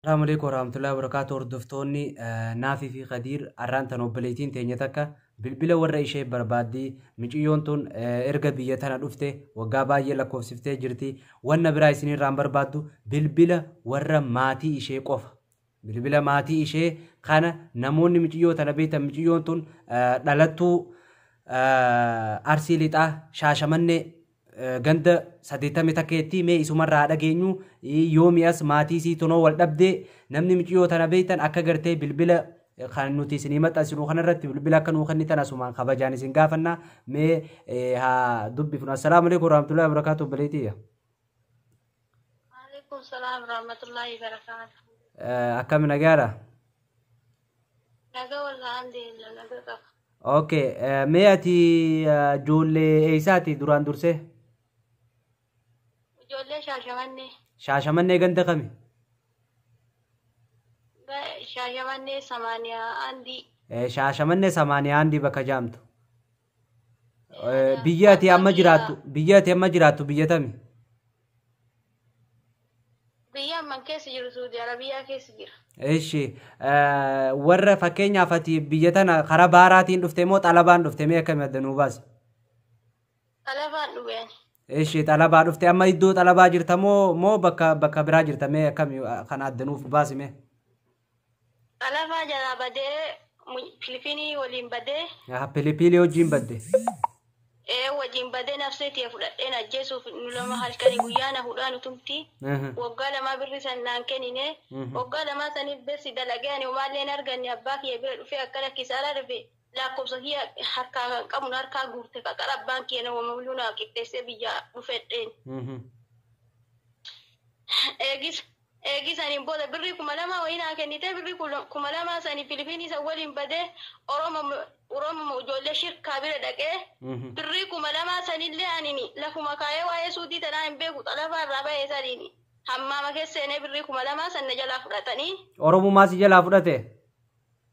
Assalamu alaikum warahmatullahi wabarakatuh. Hordoftoonni Naafii fi Khadiir, arraan tan obboleettiin teenya takka bilbila warra ishee barbaaddi. Miciyyoon tun erga biyya tana dhufte waggaa baay'ee lakkoofsiftee jirti. Wanna biraa isinirraan barbaaddu bilbila warra maatii ishee qofa. Bilbila maatii ishee kana namoonni miciyyoo tana beektan, miciyyoon tun dhalattuu Arsii Lixaa, Shaashamannee, ganda 81tti. Mee isumarraa dhageenyu, yoomi as maatii isii tunoo wal dhabdee. Namni miciyyoo tana beektan akka gartee bilbila kan nuti isinii maxxansinu kanarratti bilbila akka nuu kennitan asumaan kabajaan isin gaafanna. Mee haa dubbifnu. Assalaamu alaikum warahmatullahi wabarakatuh, obboleetiyya. Waalaikum salaam warahmatullahi wabarakatuh. Akkami, nagaadha? Naga wallah, alhamdulillah, naga qaba. Okay, mee ati ijoollee eessaati duraan dursee? Ijoollee Shaashamannee. Shaashamannee ganda kami? Shaashamannee 81. Shaashamannee 81 bakka jaamtu. Biyya ati amma jiraattu, biyya ati amma jiraattu biyya tami? Biyya amman keessa jiru Suudi Arabiyaa keessa jira. Ishi, warra fakkeenyaaf ati biyya tana karaa baaraatiin dhufte moo xalabaan dhufte? Mee akkami, adda nuu baasi? Xalabaan dhufeen. Ishi, xalabaa dhufte. Amma iddoo xalabaa jirta moo bakka biraa jirta? Mee akkami, kan adda nuuf baasi mee? Xalabaa jalaa badee, Filipiinii waliin badee. Filipiinii wajjin badde. Ee, wajjin badee, nafsee tiyya fudhadheen ajjeesuuf nu lama halkanii guyyaa na hudhaa nu tumti. Waggaa 2 birri san naan kennine. Waggaa 2 saniif bersi dalagee ani homaallee hin arganne. Abbaa kiyya bira dhufee akkana kisaaraa dhufe, lakkoofsa kiyya harkaa kan qabu harkaa guurte, qaqara abbaan kiyya nama mul'uu naa qixxeessee biyya dhufedheen. Eegis eegii saniin booda birrii 2000 wayii naa kennite. Birrii 2000 sanii Filipiinii san waliin badee, Oromoo ijoollee shirkaa bira dhaqee, birrii 2000 sanillee anini lafuma kaayee, waa'ee suutii tanaa hin beeku, xalafaa irraa bahee saniini hammaama keessa seenee birrii 2000 san na jalaa fudhatanii. Oromumaa si jalaa fudhate?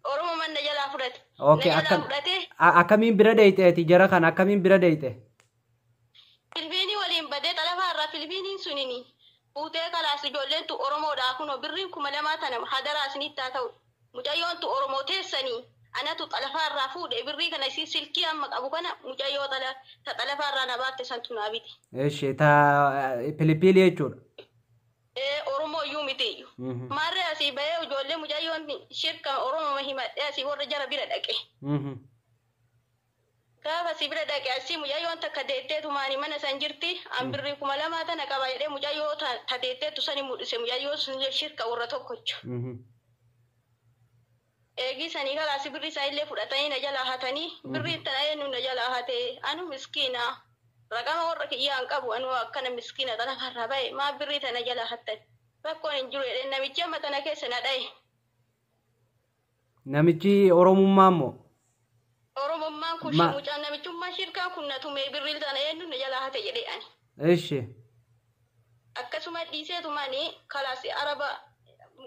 Oromoo na jalaa fudhate. Okay, Na jalaa fudhate. Akkamiin bira deeyte ati jara kana, akkamiin bira deeyte? Filipiinii waliin badee xalafaa irraa. Filipiiniin sunini fuutee kalaas ijoolleen tu Oromoodhaa, kunoo birriin 2000 tana hadaraa isinitti haa ta'u. Mucayyoon tu Oromoo teessanii, anatu xalafaa irraa fuudhe birrii kana. Isin silkii amma qabu kana mucayyoo ta xalafaa irraa na baafte santu naa bite. Ishi, ta Filipiinii jechuudha. Ee, Oromoo iyyuu miti iyyuu. Maarree asii bahee ijoollee mucayyoon shirka Oromoo himadhee asii warra jara bira dhaqe. Gaafa asii bira dhaqe, asii mucayyoon takka deetteetumaani mana san jirti. An birrii 2000 tana qaba jedhee mucayyoo ta deetteetu sani mul'ise. Mucayyoo sun shirka warra tokkocha. Eegii sanii kalaas birrii isaanillee fudhatanii na jalaa hatanii. Birrii tana eenyu na jalaa hate? Anu miskiina. Raqama warra kiyyaa hin qabu, anu akkana miskiina xalafarraa bahe, maa birrii tana jalaa hattan? Rakkoon hin jiru jedhee namichi amma tana keessa na dhaye. Namichi Oromummaa immoo? Oromummaan kun mucaan namichummaa shirkaan kun na tumee, birrii tana eenyu na jalaa hate jedhee ani. Ishi. Akkasuma dhiiseetumani kalaas araba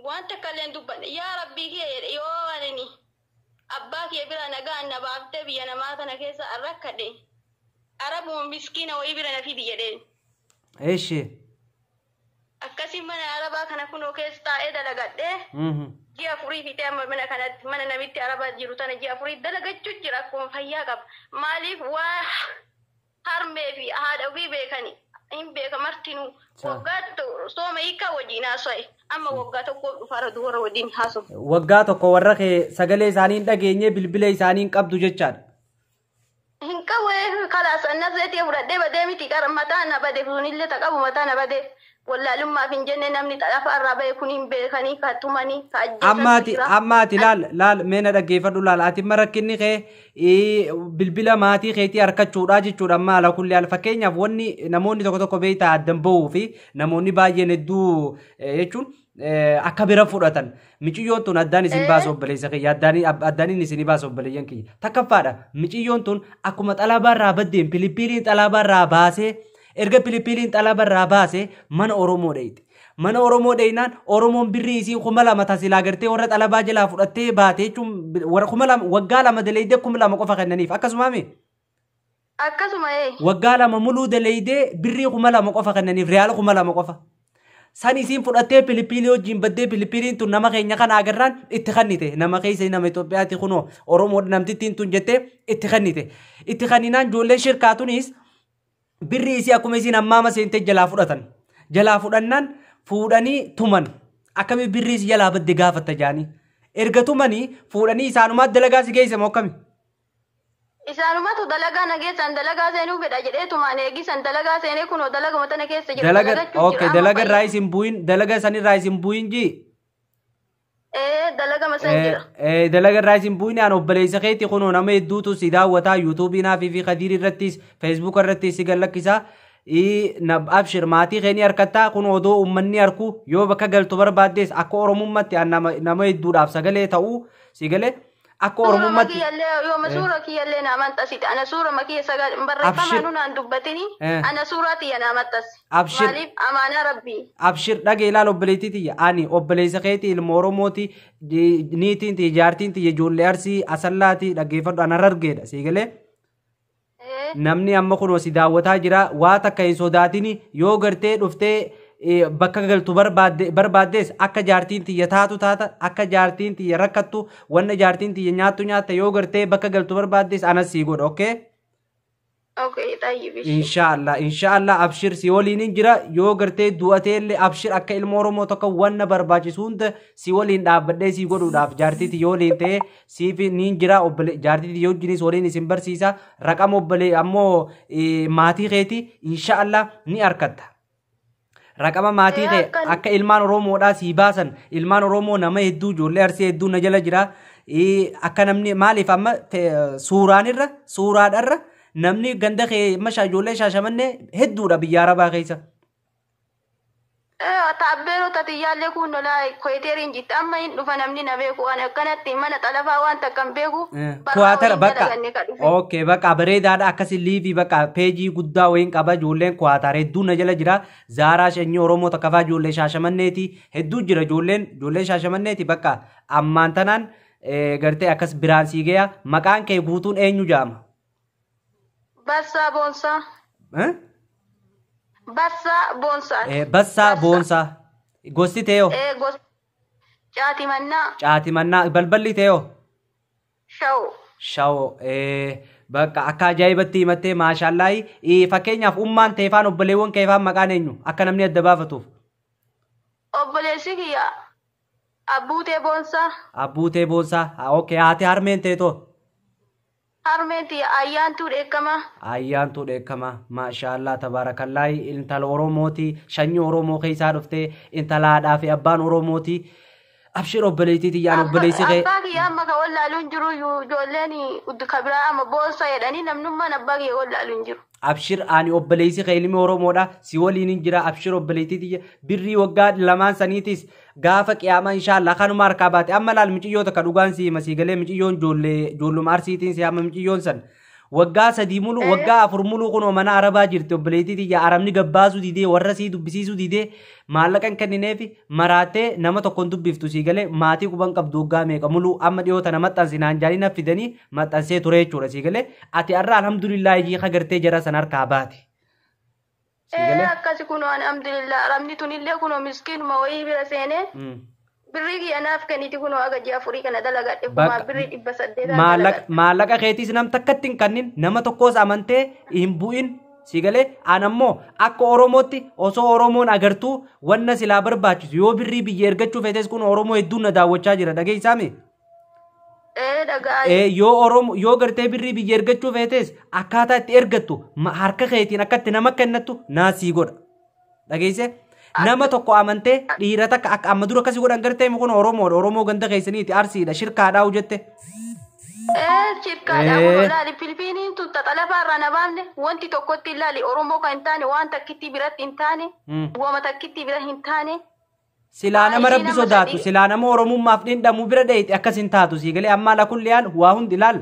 waan takka illee hin dubbanne. Yaa rabbii kiyya jedhe, yoo ani abbaa kiyya bira nagaan na baaftee biyya namaa tana keessa an rakkadhe, arabuma miskiina wayii bira na fidi jedheen. Ishi. Akkasii mana arabaa kana kunoo keessa taa'ee dalagadhee ji'a 4 fixee. Amma mana kanatti, mana namitti arabaa jiru tana ji'a 4 dalagachuu jira. Akkuma fayyaa qaba. Maaliif, waa harmee fi haadha ofii beekani hin beeka martinuu. Waggaa sooma hiikaa wajjin haasa'e. Amma waggaa tokkoof dhufaara warra wajjin haasa'u. Waggaa tokko warra kee sagalee isaanii hin dhageenye, bilbila isaanii hin qabdu jechaadha. Hin qabu, kalaas nafseetii fudhadhee badee miti, qara mataa na bade sunillee ta qabu mataa na bade. Wallaalummaaf hin jenne, namni xalafa irraa bahe kun hin beekanii, ka tumanii ka ajjeesan Amma ati jira. Amma ati laal laal, mee na dhaggeeffadhu, laal, ati amma rakkinni kee bilbila maatii keetii harkachuudha jechuudha. Amma ala kulli haal, fakkeenyaaf wanni namoonni tokko tokko beektaa addan bahuu fi namoonni baay'een hedduu jechuun akka bira fudhatan, miciyyoon tun addaan isin baasa, obboleessa kiyya, addaaniin isin baasa, obboleeyyan kiyya. Takkaffaadha, miciyyoon tun akkuma xalaabaa irraa baddeen Filipiiniin xalaabaa irraa baasee, erga Filipiiniin xalaabaa irraa baasee mana Oromoo dheeyte. Mana Oromoo dheeynaan Oromoon birrii isii 2000 tasilaa gartee warra xalabaa jalaa fudhattee baate jechuun warra 2000, waggaa 2 daleeydee 2000 qofa kennaniif, akkasumaami? Akkasuma ee. Waggaa 2 muluu daleeydee birrii 2000 qofa kennaniif, riyaala 2000 qofa. San isiin fudhattee pilipiilii wajjin baddee, pilipiiliin tun nama keenya kana agarraan itti kennite. Nama keessa nama Itoophiyaati, kunoo Oromoo namtittiin tun jettee itti kennite. Itti kenninaan ijoolleen shirkaa tunis birri isii akkuma isiin hammaama seentee jalaa fudhatan. Jalaa fudhannaan fuudhanii tuman. Akkami birri isii jalaa badde gaafatta jaanii. Erga tumanii fuudhanii isaanumaa dalagaa si geesse moo akkami? Isaanumatu dalagaa na geessan, dalagaa seenuu fedha jedhee tumaan eegisan dalagaa seenee kunoo dalaguma tana keessa jira. Dalaga dalagachuu okay jira amma dalaga irraa fayyaa. Isin bu'in, dalaga sanirraa isin bu'in ji. Ee, dalagama san jira. Dalaga irraa isin bu'in. Aan obboleessa keetti, kunoo nama hedduutu si daawwataa, yuutuubii naafii fi Kadiir irrattis, feesbuuk irrattis si gallakkisaa. Abshir, maatii kee ni harkattaa. Kun odoo uummanni harku yoo bakka galtu barbaaddes akka Oromummaatti aan nama hedduudhaaf sagalee ta'uu si galee akka Suura Oromummaatti. Makiyyallee yooma suura kiyyallee naa maxxasite, ana suura makiyya sagal barreeffama Abshir. Nu naan dubbatini, ana suuraa tiyya naa maxxasi. Abshir. Maaliif amaanaa rabbii. Abshir, dhagee ilaal obboleettii tiyya, ani obboleessa keeti, ilma Oromooti, niitiin tiyya, jaartiin tiyya ijoollee Arsii Asallaati. Dhaggeeffadhu, ana argeedha si galee. Namni amma kunoo si daawwataa jira, waa takka hin sodaatini. Yoo gartee dhuftee bakka galtu barbaaddes akka jaartiin tiyya taatu taata, akka jaartiin tiyya rakkattu, wanna jaartiin tiyya nyaattu nyaatta. Yoo gartee bakka galtu barbaaddes anas sii godha, okay? Okay, tayyib ishi. Inshaallah, inshaallah, abshir, si waliin hin jira. Yoo gartee du'atee illee abshir, akka ilma Oromoo tokko wanna barbaachisu hunda si waliin dhaabbadhee si godhuudhaaf jaartii tiyya waliin ta'ee siif niin jira. Obbole jaartii tiyya wajjinis waliin isin barsiisa. Raqama obbolee ammoo maatii keeti inshaallah ni argatta. Raqama maatii kee akka ilmaan Oromoodhaa sii baasan. Ilmaan Oromoo nama hedduu, ijoollee Arsii hedduu na jala jira. Akka namni maaliif amma suuraan irra suuraadharra namni ganda kee mashaa ijoollee Shaashamannee hedduudha biyya Arabaa keessa. Taabbeerota tiyyaallee kun lolaa koyeteeriin jitti amma hin dhufa, namni na beeku waan akkanatti mana xalafaa waan takka hin beeku. Kuwaatara bakka dalaganne ka dhufe. Okay, bakka bareedaadha. Akkasi liivii bakka peejii guddaa wayiin qaba. Ijoolleen Kuwaataar hedduu na jala jira. Zaaraa sanyii Oromoo takka fa'aa, ijoollee Shaashamanneeti hedduu jira. Ijoollee Shaashamanneeti bakka ammaan tanaan gartee akkas biraan sii gaya. Maqaan kee guutuun eenyu jaama? Bassaa Boonsaa. Eh? Bassaa Boonsaa. Bassaa Boonsaa. Gosti teeyoo? Caatimannaa. Caatimannaa. Balballi teeyoo? Shawoo. Shawoo. Bakka akka ajaa'ibatti himattee, maashallaahi. Fakkeenyaaf ummaan teefaan obboleewwan keefaan maqaan eenyu akka namni adda baafatuuf? Obboleessi kiyya Abbuutee Boonsaa. Abbuutee Boonsaa. Okay, haati harmeen teetoo? Harmeen tiyya Ayyaantuu Dheekkamaa. Ayyaantuu Dheekkamaa. Maashaallah, tabaarakallaahi. Intala Oromooti, sanyii Oromoo keessaa dhuftee, intala haadhaa fi abbaan Oromooti. Abshir obboleettii tiyyaan, obboleessi kee. Abbaa kiyya amma ka wallaalu hin jiru, ijoolleen ka biraa amma Boonsaa jedhanii namnummaan abbaa kiyya wallaalu hin jiru. Abshir, ani obboleessi kee ilmi Oromoodha. Si waliin hin jira. Abshir obboleettii tiyya. Birrii waggaa lamaan saniitis gaafa qiyaamaa inshaallah kanuma harkaa baate. Amma laal, miciyyoo takka dhugaan si hima, si galee, miciyyoon ijoollee ijoolluma Arsiitiin si amma miciyyoon san. Waggaa 3 mulu, waggaa 4 mulu kunoo mana Arabaa jirti obboleettii tiyya. Arabni gabbaasuu didee, warra sii dubbisiisuu didee, maallaqa hin kennineefi maraattee nama tokkoon dubbiftu, sii galee, maatii quban qabdu waggaa meeqa mulu. Amma dhiyoo tana maxxansi naan jaanii na fidanii maxxansee ture jechuudha, sii galee. Ati har'a alhamdulillah hiika gartee jara san harkaa baate. Sii galee? Akkasi kunoo, alhamdulillah, arabni tunillee kunoo miskiinuma wayii bira seenee birrii kiyya naaf kenniti. Kunoo aga ji'a 4 kana dalagadhe, kumaa birrii 800 Maallaqa maallaqa keetiis nam takkatti hin kennin, nama tokkos amantee hin bu'in, si galee? An ammoo akka Oromootti osoo Oromoon agartuu wanna silaa barbaachisu yoo birrii biyya ergachuu feetes, kun Oromoo hedduun na daawwachaa jira, dhageessaami. Ee, dhagaa. Yoo Oromoo yoo gartee birrii biyya ergachuu feetes akkaataa itti ergattu harka keetiin akka itti nama kennattu naa sii godha. Dhageesse? Nama tokko amantee dhiira takka akka amma dura akkasii godhan gartee kun Oromoodha. Oromoo ganda keessaniiti, Arsiidha, shirkaadhaa hojjette. Ee, shirkaadha. Kunoo laali, Filipiiniin tun xalafa irraa na baafne, wanti tokkotti ilaali Oromoo kan hin taane, waan takkitti biratti hin taane, wama takkitti bira hin taane. Silaa nama Ishii Rabbi nama sodaatu, sadii. Silaa nama Oromummaaf dhindhamu bira dheeyite akkas hin taatu, sii galee? Amma ala kulliyaan waa hundi ilaal,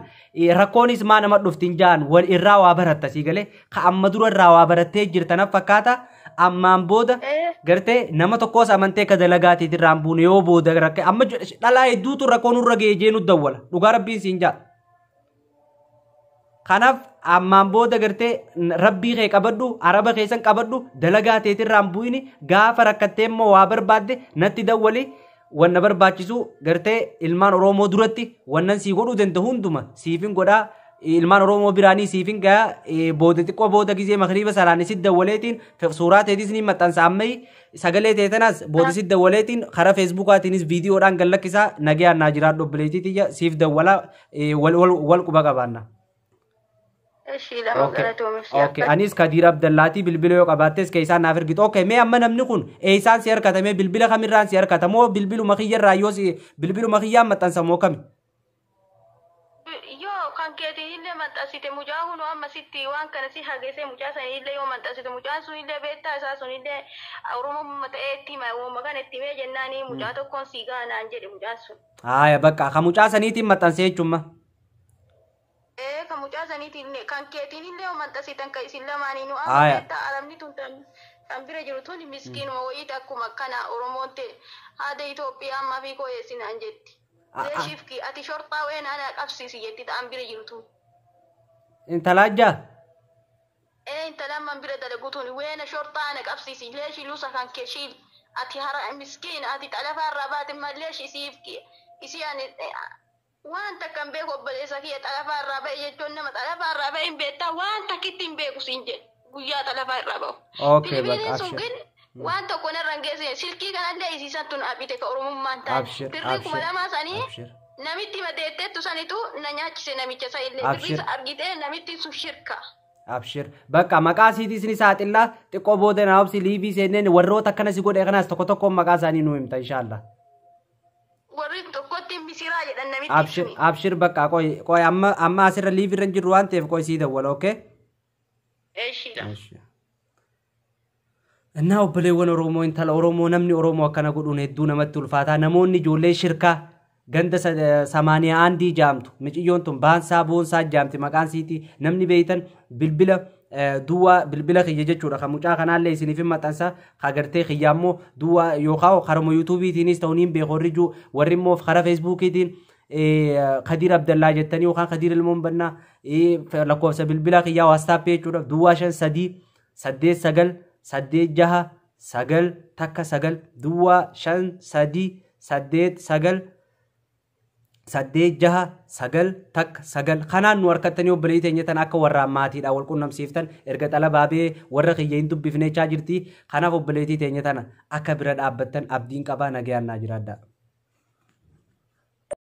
rakkoonis maa nama dhufti hin jaan, wal irraa waa baratta, sii galee? Ka amma dura irraa waa barattee jirta naf fakkaata. Ammaan booda gartee nama tokkos amantee ka dalagaatiit irraan buune yoo booda rakke amma dhalaa hedduutu rakkoo nurra ga'ee jee nu dawwala, dhugaa Rabbiin siin jaa. Kanaaf ammaan booda gartee rabbii kee qabadhu, araba keessan qabadhu, dalagaa teetirraan bu'ini. Gaafa rakkattee immoo waa barbaadde natti dawwali. Wanna barbaachisu gartee ilmaan Oromoo duratti wannan sii godhuu danda'u hunduma siifin godhaa. Ilmaan Oromoo biraanii siifin gahaa. Booda xiqqoo booda gizee makriiba salaanii si dawwaleetiin suuraa teetis ni maxxansa, ammayi sagalee teetanaas booda si dawwaleetiin karaa Feesbuukaatiinis viidiyoodhaan gallakkisaa. Nagayaan naa jiraadhu obboleettii tiyya, siif dawwalaa, wal quba qabaanna. Ishii lama galatoomis. Okay, anis Kadiir Abdallaatii. Bilbila yoo qabaattes keessaan naaf ergitu. Okay, mee amma namni kun eessaan si harkatame? Bilbila kamirraan si harkata moo bilbiluma kiyyarraa yoo si bilbiluma kiyyaan maxxansa moo kami? Yoo kan keetiin illee maxxansite, mucaa kunoo amma sitti waan kana si hageessee, mucaa sanii illee yoo maxxansite, mucaan sun illee beektaa isaa sun illee Oromoo ta'ee itti hima. Uumama kana itti himee jennaanii mucaa tokkoon sii gahaa naan jedhe mucaan sun. Haaya, bakka ka mucaa saniitiin maxxansee jechuun. Ee, kan mucaa saniitiin kan keetiin illee yoo maxxansitan kan isin lamaanii nu amma beektaa arabni tun kan bira jiru tun miskiinuma wayiiti, akkuma kana Oromoon ta'e haada Itoophiyaa ammaa fi kooyeessinaan jetti. Leeshifki ati shorxaa ween ana qabsiisi jetti ta'an bira jiru tun. Intalaajjaa? Ee, intala amman bira dalagu tun weena shorxaa ana qabsiisi, leeshi lusa kan kee shiil ati hara miskiin ati xalafaa irraa baate malleeshi isiifki isii ani waan takka hin beeku. Obboleessa kiyya, xalafaa irraa ba'e jechuun nama xalafaa irraa ba'e hin beektaa, waan takkitti hin beeku siin jedhe guyyaa xalafaa irraa ba'u. Okay, bakka Bilbiliin sun abshir. gin waan tokko narra hin geessine, silkii kanallee isiisan tun abite ka Oromummaan taane. Abshir, Birrii kuma abshir. lamaa sanii Abshir. namitti madeetteettu sanitu na nyaachise, namicha isa illee Abshir. birrii isa argitee namitti sun shirka. Abshir. Bakka maqaa isiitis ni saaxillaa, xiqqoo booda naa obsi. Liivii seenneen warroota akkana si godhe kanaas tokko tokkoon maqaa isaanii nuu himta inshaalla. Warri tokkotti misiraa jedhan namitti Abshir, suni. Abshir, bakka qoy qoy, amma amma asirra liivii irra hin jirru waan ta'eef qoy sii dawwala, okay? Eeshiidha. እና obboleewwan Oromoo, intala Oromoo namni Oromoo akkana godhuun hedduu namatti ulfaataa. Namoonni ijoollee shirkaa ganda samaaniyaa aandii jaamtu, miciyyoon tun baansaa boonsaa jaamti maqaan siitii. Namni beeytan bilbila duwwaa bilbila kiyya jechuudha kan mucaa kanaallee isiniif hin maxxansa, kagartee kiyya ammoo duwwaa yookaan karuma Yuutuubiitiinis ta'uu niin beeku, warri jiru warri immoo karaa Feesbuukiitiin Kadiir Abdallaa jettanii yookaan Kadiir Ilmoon Bannaa, lakkoofsa bilbila kiyyaa WhatsAppii jechuudha, 0538 98 6 9 1 9, 05389869 19. Kanaan nu harkattanii obboleettii teenya tan akka warra maatiidhaan wal qunnamsiiftan. Erga xalabaa bee warra kiyya hin dubbifne jechaa jirti. Kanaaf obboleettii teenya tana akka bira dhaabbattan abdiin qabaa. Nagayaan naa jiraadhaa.